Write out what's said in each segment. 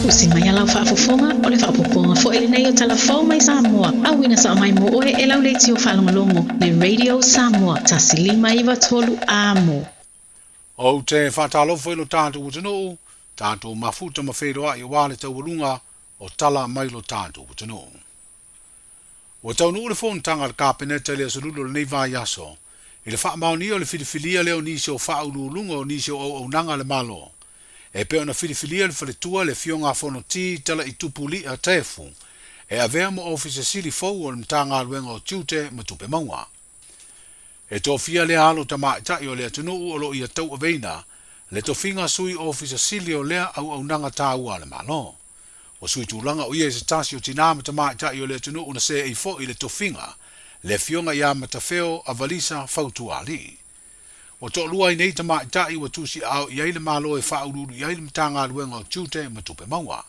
Usi mai a lau faafofoga, o le faaopoopoga foi lenei o Tala Fou mai Samoa, auina sao mai mo oe e lau leitio faalogologo, le Radio Samoa 1593 Amo. Ou te faatalofa i lo tatou atunuu, tatou mafuta ma feiloai aua le taualuga o tala mai lo tatou atunuu. Ua taunuu le fonotaga a le Kapeneta i le Aso Lulu o lenei vaiaso i le faamaonia o le filifilia lea o nisi o faauluuluga o nisi o auaunaga a le Malo e pei ona filifilia le faletua le Afioga a Fonoti Talaitupu Li'a Taefu e avea ma Ofisa Sili fou o le Matagaluega o Tiute ma Tupe Maua. E tofia lea alo tamaitai o le atunuu o lo o ia tauaveina le tofiga Sui Ofisa Sili o lea auaunaga taua a le Malo. Ua sui tulaga o ia i se tasi o tinā ma tamaitai o le atunuu na seei foi i le tofiga, le Afioga ia Matafeo Avalisa Fautuaalii. Ua toalua ai nei tamaitai ua tusiaao i ai le Malo e faauluulu i ai le Matagaluega o Tiute ma Tupe Maua.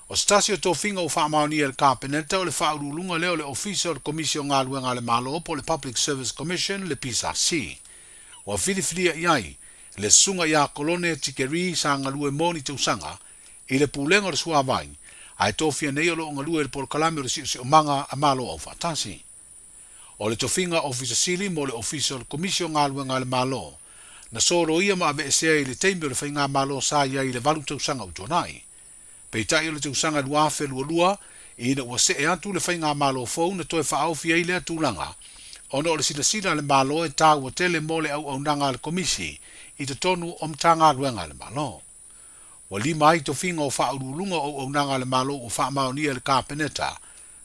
O se tasi o tofiga ua faamaonia e le Kapeneta o le faauluuluga lea o le Ofisa o le Komisi o Galuega a le Malo po o le Public Service Commission, le PSC. Ua filifilia i ai le Susuga ia Kolone Tikeri sa galue mo ni tausaga i le Pulega o le Suavai, ae tofia nei o lo o galue i le Polokalame o le Siosiomaga a Malo Aufaatasi. O le tofiga Ofisa Sili mo le Ofisa o le Komisi o Galuega a le Malo, na soloia ma aveesea i le taimi o le faigamalo sa i ai i le valu tausaga ua tuanai. Peitai o le tausaga 2022, ina ua see atu le faigamalo fou na toe faaofi ai lea tulaga, ona o le silasila a le Malo e taua tele mo le auaunaga a le Komisi i totonu o Matagaluega a le Malo. Ua lima ai tofiga o faauluuluga o auaunaga a le Malo ua faamaonia e le Kapeneta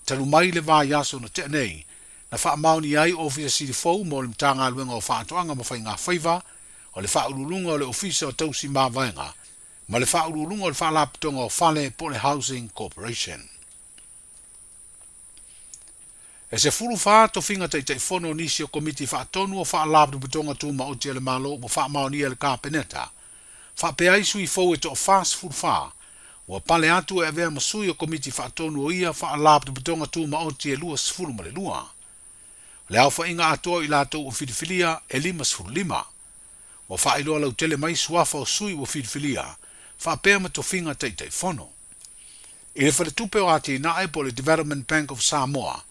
talu mai le vaiaso na tea nei, na faamaonia ai Ofisa Sili fou mo le Matagaluega o Faatoaga ma Faigafaiva, o le Faauluuluga o le Ofisa o Tausi Mavaega ma le Faauluuluga o le Faalapotopotoga o Fale po o le Housing Corporation. E 14 tofiga Taitaifono o nisi o Komiti Faatonu o Faalapotopotoga Tumaoti a le Malo ua faamaonia e le Kapeneta, faapea ai sui fou e toa-44 ua pale atu e avea ma sui o Komiti Faatonu o ia Faalapotopotoga Tumaoti e 22. O le aofaiga atoa o i latou ua filifilia e 55. Ua faailoa lautele mai suafa o sui ua filifilia, faapea ma tofiga Taitaifono. I le Faletupe o Atinae po o le Development Bank of Samoa,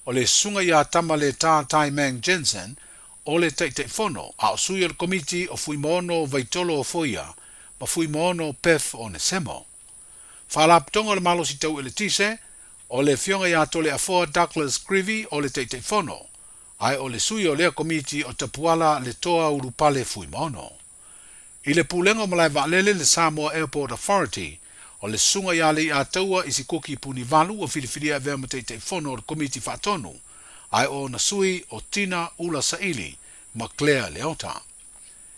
o le Susuga ia Tamaletā Taimang Jensen o le Taitaifono, a o sui o le Komiti o Fuimaono Vaitolo Ofoia ma Fuimaono Beth Onesemo. Faalapotopotoga o le Malosi Tau Eletise, o le Afioga ia Toleafoa Douglas Grivy o le Taitaifono, ae o le sui o lea Komiti o Tapuala Letoa Ulupale Fuimaono. I le Pulega o Malae Vaalele, le Samoa Airport Authority, o le Susuga ia Leiataua Isikuki Punivalu ua filifilia e avea ma Taitaifono o le Komiti Faatonu, ae o ona sui o Tina Ula Saili ma Claire Leota.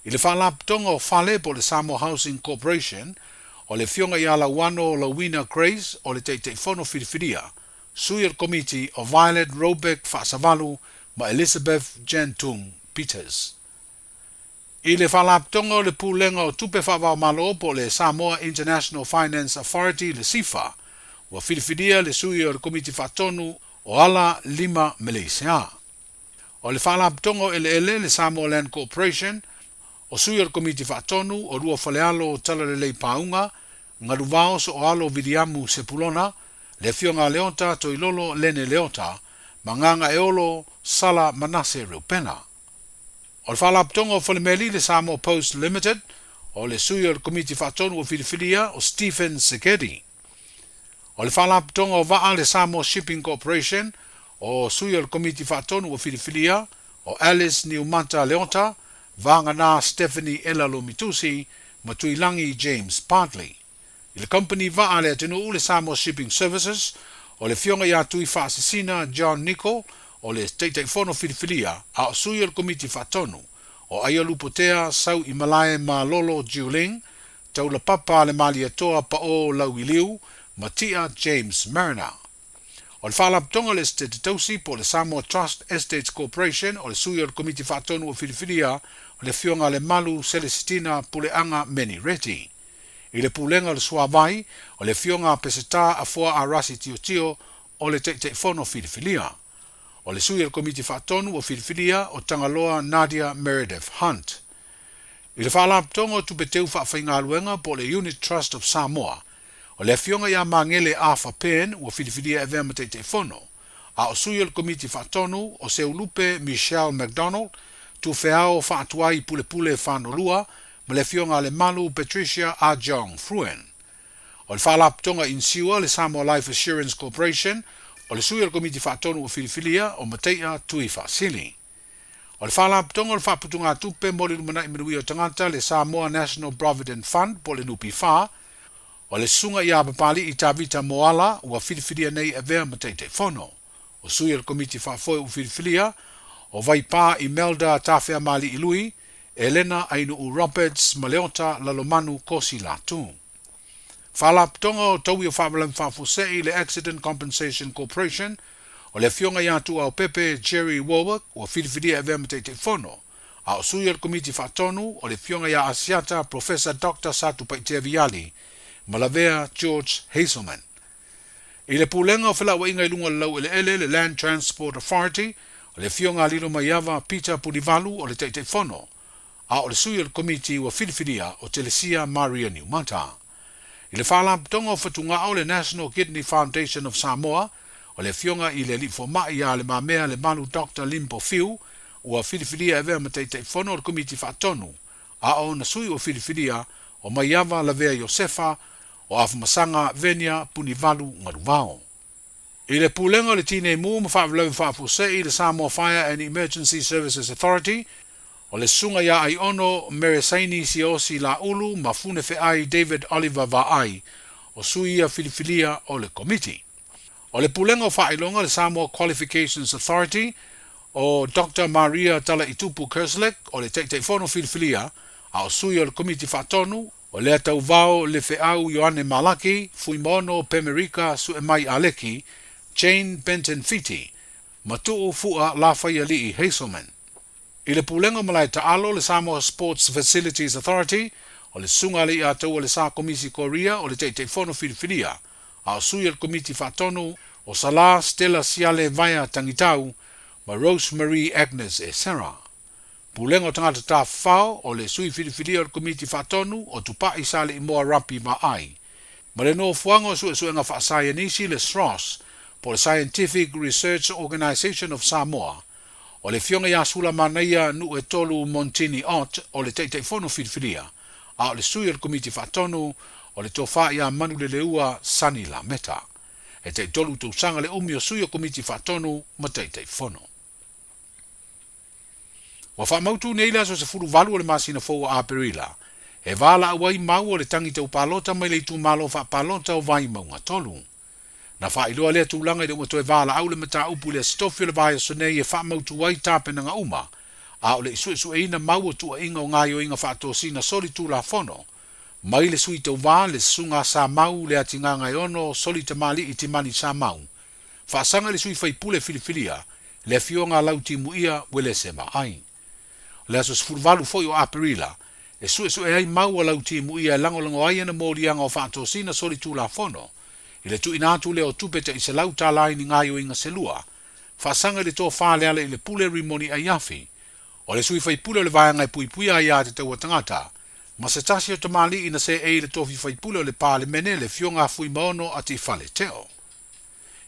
I le Faalapotopotoga o Fale po o le Samoa Housing Corporation, o le Afioga ia Lauano Lauina Grace o le Taitaifono filifilia, sui o le Komiti o Violet Robeck Faasavalu ma Elizabeth Jantung Peters. I le Faalapotopotoga o le Pulega o Tupe Faavaomalo po o le Samoa International Finance Authority, le SIFA, ua filifilia le sui o le Komiti Faatonu o Ala Lima Meleisia. O le Faalapotopotoga o Eleele, le Samoa Land Corporation, o sui o le Komiti Faatonu o Luafalealo Talalelei Pauga, Galuvao Sooalo Viliamu Sepulona, le Afioga a Leota Toilolo Lene Leota ma Gagaeolo Sala Manase Reupena. O le Faalapotopotoga o Falemeli, le Samoa Post Limited, o le sui o le Komiti Faatonu ua filifilia o Stephen Segedi. O le Faalapotopotoga o Vaa, le Samoa Shipping Corporation, o sui o le Komiti Faatonu ua filifilia o Alice Niumata Leota, Vagana Stephanie Ella Lomitusi ma Tuilagi James Bartley. I le kamupani vaa a le atunuu, le Samoa Shipping Services, o le Afioga ia Tuifaasisina John Nicol o le Taitaifono Filifilia a o sui o le Komiti Faatonu, o Aialupotea Sauimalae Malolo Jiuling, Taulapapa a le Malietoa Paʻō Lauiliu ma Tia James Mariner. O le Faalapotopotoga o le Esetete Tausi po o le Samoa Trust Estates Corporation o le sui o le Komiti Faatonu ua filifilia o le Afioga a Lemalu Selesitina Puleaga Meni Reti. I le Pulega o le Suavai, o le Afioga a Peseta Afoa Arasi Tiotio o le Taitaifono filifilia. O le sui o le Komiti Faatonu ua filifilia o Tagaloa Nadia Meredith Hunt. I le Faalapotopotoga o Tupe Teu Faafaigaluega po o le Unit Trust of Samoa, O le Afioga ia Magele Arthur Pen ua filifilia e avea ma Taitaifono, a o sui o le Komiti Faatonu o Seulupe Michelle McDonald, Tufeao Faatuai Pulepule Fanolua ma le Afioga a Lemalu Patricia Ajong Fruen. O le Faalapotopotoga Inisiua le Samoa Life Assurance Corporation, o le sui o le Komiti Faatonu ua filifilia o Mataia Tuifaasili. O le Faalapotopotoga o le Faaputugatupe mo le Lumanai Manuia o Tagata, le Samoa National Provident Fund po o le NPF, o le Susuga ia Papali'i Tavita Moala ua filifilia nei e avea ma Taitaifono. O sui o le Komiti Faafoe ua filifilia, o Vaipā Imelda Tafeamali'i Lui, Elena Ainuu Roberts ma Leota Lalomanu Kosi Latu. Faalapotopotoga o Taui o Faalavelave Faafuasei, le Accident Compensation Corporation, o le Afioga ia Tuuaupepe Jerry Warwick ua filifilia e avea ma Taitaifono, a o sui o le Komiti Faatonu o le Afioga ia Asiata Professor Doctor Satupaitea Viali ma Lavea George Hazelman. I le Pulega o Felauaiga i luga o le Laueleele, le Land Transport Authority, o le Afioga a Lilomaiava Peter Punivalu o le Taitaifono, a o le sui o le Komiti ua filifilia o Telesia Maria Niumata. I le Faalapotopotoga o Fatugao, le National Kidney Foundation of Samoa, o le Afioga i le Alii Fomai ia Le Mamea Lemalu Doctor Limpo Fiu ua filifilia e avea ma Taitaifono o le Komiti Faatonu, a o ona sui ua filifilia o Maiava Lavea Iosefa, o Afamasaga Venia Punivalu Galuvao. I le Pulega o le Tinei Mu ma Faalavelave Faafuasei, le Samoa Fire and Emergency Services Authority, o le Susuga ia Aiono Meresaini Siaosi Laulu ma Funefeai David Oliver Vaai, o sui ia filifilia o le Komiti. O le Pulega o Faailoga, le Samoa Qualifications Authority, o Doctor Maria Talaitupu Kerslake, o le Taitaifono filifilia, a o sui o le Komiti Faatonu, O Leatauvao Lefeau Ioane Malaki, Fuimaono Pemerika Suemai Aleki, Jane Benton Fiti, ma Tuu Fua Lafaialii Hazelman. I le Pulega o Malae Taalo, le Samoa Sports Facilities Authority, o le Susuga a Leiataua Lesa Komisi Korea o le Taitaifono Filifilia, a o sui o le Komiti Faatonu o Salā Stella Siale Vaea Tangitau ma Rose Marie Agnes Esera. Pulega o Tagata Tafafao, o le sui filifilia o le Komiti Faatonu o Tupai Saleimoa Rapi Vaai, ma le Nofoaga o Suesuega Faasaienisi le SROS, po o le Scientific Research Organisation of Samoa, o le Afioga ia Sulamanaia Nuuetolu Montini Ott o le Taitaifono Filifilia, a o le sui o le Komiti Faatonu o le Tofa ia Manuleleua Sani Lameta. E taitolu tausaga le umi o sui o Komiti Faatonu ma Taitaifono. Ua faamautu nei le aso 18 o le masina fou o Aperila, e valaau ai mau o le tangi tau palota mai le itumalo faapalota o Vaimauga 3. Na faailoa lea tulaga i le ua toe valaau le mataupu i le Aso Tofi o le vaiaso nei e faamautu ai tapenaga uma, a o le i suesueina mau o tuuaiga o gaoioiga faatosina solitulafono mai le sui tauva le Susuga Samau Leatigagaeono Solitamalii Timani Samau Faasaga i le sui faipule filifilia, le Afioga a Lautimuia Uelese Vaai. O le aso 18 foi o Aperila, e suesue ai mau a Lautimuia e lagolago ai ana moliaga o faatosina solitulafono i le tuuina atu lea o tupe tai $100 i ni gaoioiga se lua, faasaga i le tofa Lealailepule Rimoni Aiafi, o le sui faipule o le Vaega e Puipuia Aia Te Taua Tagata, ma se tasi o tamalii na seei i le tofi faipule o le Palemene, le Afioga a Fuimaono Atifale Teo.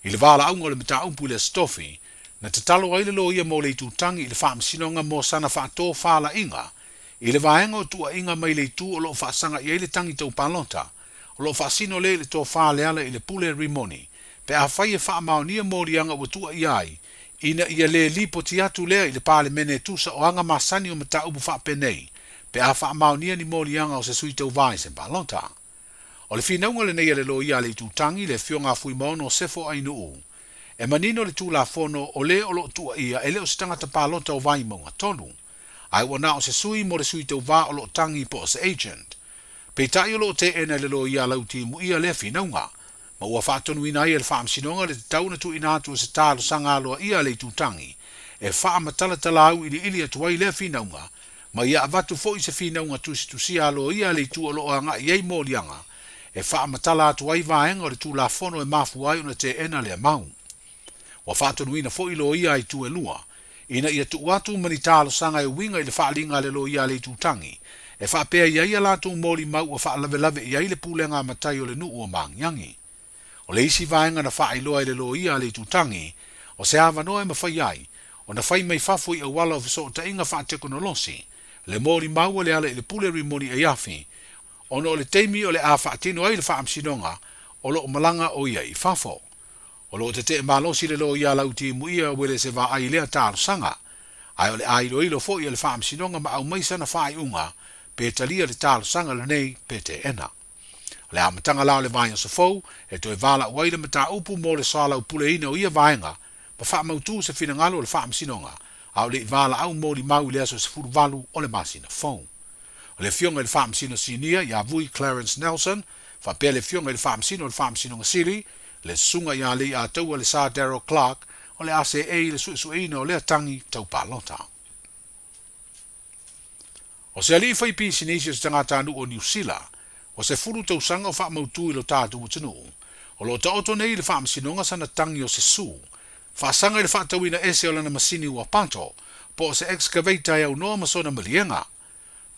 I le valaauga o le mataupu i le Aso Tofi, na tatalo ai le loia mo le itutagi i le Faamasinoga mo sana faatofalaiga i le vaega o tuuaiga mai le itu o lo o faasaga i ai le tagi tau palota, o lo o faasino lea i le tofa Leala i le Pule Rimoni, pe afai e faamaonia moliaga ua tuuaia ai, ina ia le lipoti atu lea i le Palemene e tusa o aga masani o mataupu faapenei pe a faamaonia ni moliaga o se sui tauva i se palota. O le finauga lenei a le loia a le Itutagi, le Afioga a Fuimaono Sefo Ainuu, e manino le Tulafono o le o lo o tuuaia e le o se tagata palota o Vaimauga 3, ae ua na o se sui mo le sui tauva o lo o tagi po o se agent. Peitai o lo o teena e le loia a Lautimuia lea finauga, ma ua faatonuina ai e le Faamasinoga le tatau ona tuuina atu o se talosaga aloaia a le Itutagi e faamatalatala auiliili atu ai lea finauga ma ia avatu foi se finauga tusitusia aloaia a le itu o lo o agai i ai moliaga e faamatala atu ai vaega o le Tulafono e mafua ai ona teena lea mau. Ua faatonuina foi loia a itu e lua, ina ia tuu atu ma ni talosaga e uiga i le faaaliga a le loia a le itutagi, e faapea i ai a latou molimau ua faalavelave i ai le pulega a matai o le nuu o Magiagi. O le isi vaega na faailoa e le loia a le itutagi, o se avanoa e mafai ai ona fai mai fafo i auala o fesootaiga faatekonolosi le molimau a Lealailepule Rimoni Aiafi, ona o le taimi o le a faatino ai le faamasinoga o lo o malaga o ia i fafo. O lo o tetee malosi le loia a Lautimuia Uelese Vaai i lea talosaga, ae o le a iloilo foi e le faamasinoga ma aumai sana faaiuga pe talia le talosaga lenei pe teena. O le amataga la o le vaiaso fou e toe valaau ai le mataupu mo le soalaupuleina o ia vaega ma faamautu se finagalo o le faamasinoga a o le i valaau molimau i le aso 18 o le masina fou. O le Afioga i le Faamasino Sinia ia Vui Clarence Nelson faapea le Afioga i le Faamasino o le Faamasinoga Sili, le Susuga ia Leiataua Lesa Darrell Clarke o le a seei i le suesueina o lea tagi tau palota. O se alii fai pisinisi o se tagatanuu o Niu Sila, ua 10 tausaga o faamautu i lo tatou atunuu, o lo o taoto nei i le faamasinoga sana tagi o se su, faasaga i le faatauina ese o lana masini ua pato, po o se excavator e aunoa ma sona maliega.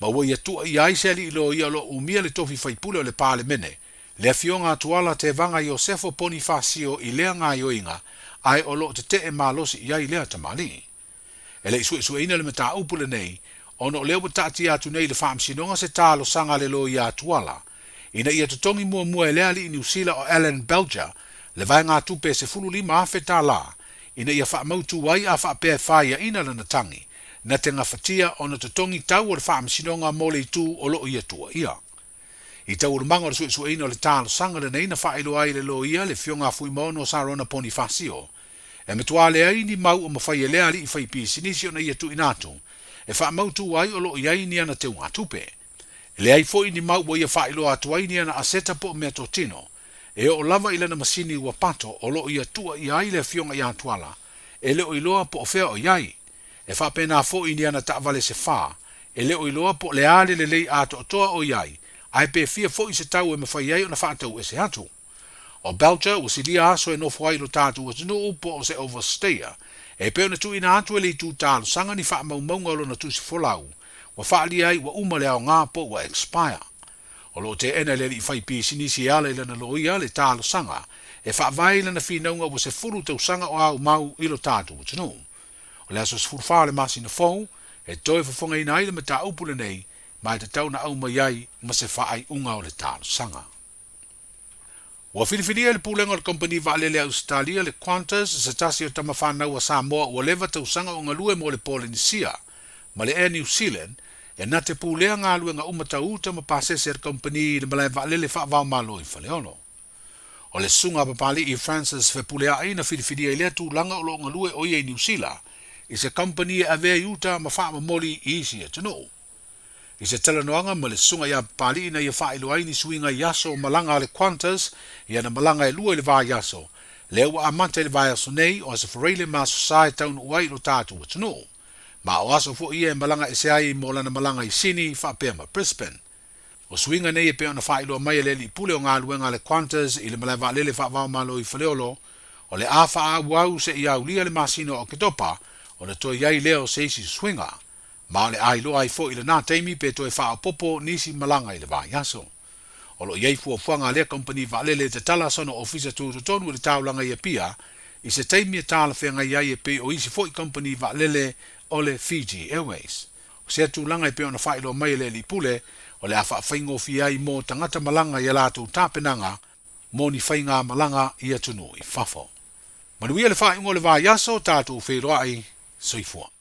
Ma ua ia tuuaia ai se alii loia o lo o umia le tofi faipule o le Palemene, le Afioga a Tuala Tevaga Iosefo Ponifasio i lea gaoioiga, ae o lo o tetee malosi i ai lea tamalii. E le i suesueina le mataupu lenei, ona o lea ua taatia atu nei i le Faamasinoga se talosaga a le loia a Tuala, ina ia totogi muamua e le alii Niu Sila o Alan Belger le vaegatupe e $15,000 ina ia faamautu ai a faapea e faiaina lana tagi, na te gafatia ona totogi tau o le Faamasinoga mo le itu o lo o ia tuuaia. I taualumaga o le suesueina o le talosaga lenei na faailoa ai e le loia le Afioga a Fuimaono Sarona Ponifasio, e matua leai ni mau o mafai e lea alii fai pisinisi ona ia tuuina atu e faamautu ai o lo o i ai ni ana teugatupe. E leai foi ni mau ua ia faailoa atu ai ni ana aseta po o meatotino e oo lava i lana masini ua pato o lo o ia tuuaia ai le Afioga ia Tuala, e le o iloa po o fea o i ai. E faapena foi ni ana taavale se fa, e le o iloa po o le a le lelei atoatoa o i ai, ae pe fia foi se tau e mafai ai ona faatau ese atu. O Belcher ua silia aso e nofo ai i lo tatou atunuu po o se overstayer, e pei ona tuuina atu e le itu talosaga ni faamaumauga o lona tusi folau, ua faaalia ai ua uma le aoga po ua expire. O lo o teena e le alii fai pisinisi e ala i lana loia le talosaga e faavae i lana finauga ua 10 tausaga o aumau i lo tatou atunuu. O le aso 14 o le masina fou e toe fofogaina ai le mataupu lenei ma e tatau ona aumai ai ma se faaiuga o le talosaga. Ua filifilia e le Pulega o le Kamupani Vaalele a Ausetalia le Qantas se tasi o tama fanau a Samoa ua leva tausaga o galue mo le Polenisia ma le Air New Zealand e na te pulea galuega uma tau uta ma pasese a le kamupani i le malae vaalele faavaomalo i Faleolo. O le susuga a Papali'i Francis Fepulea'i na filifilia i lea tulaga o lo o galue o ia i Niu Sila i se kamupani e avea i uta ma faamomoli i isi atunuu. I se talanoaga ma le susuga ia Papali'i na ia faailoa ai ni suiga i aso o malaga a le Qantas i ana malaga e lua i le vaiaso, lea ua amata i le vaiaso nei o Aso Faraile ma Aso Sa e taunuu ai i lo tatou atunuu. Ma o aso foi ia e malaga ese ai mo lana malaga i Sini faapea ma Brisbane. O suiga nei e pei ona faailoa mai e le alii pule o galuega a le Qantas i le malae vaalele faavaomalo i Faleolo, o le a faaauau seia aulia le masina o Oketopa ona toe i ai lea o se isi suiga. Ma o le a iloa ai foi i lena taimi pe toe faaopoopo nisi malaga i le vaiaso. O lo o i ai fuafuaga a lea kamupani vaalele e tatala sona ofisa tutotonu i le taulaga i Apia i se taimi e talafeagai ai e pei o isi foi kamupani vaalele o le Fiji Airways. O sea tulaga e pei ona faailoa mai e le alii pule, o le a faafaigofie ai mo tagata malaga i a latou tapenaga mo ni faiga malaga i atunuu i fafo. Manuia le faaiuga o le vaiaso, tatou feiloai, soifua.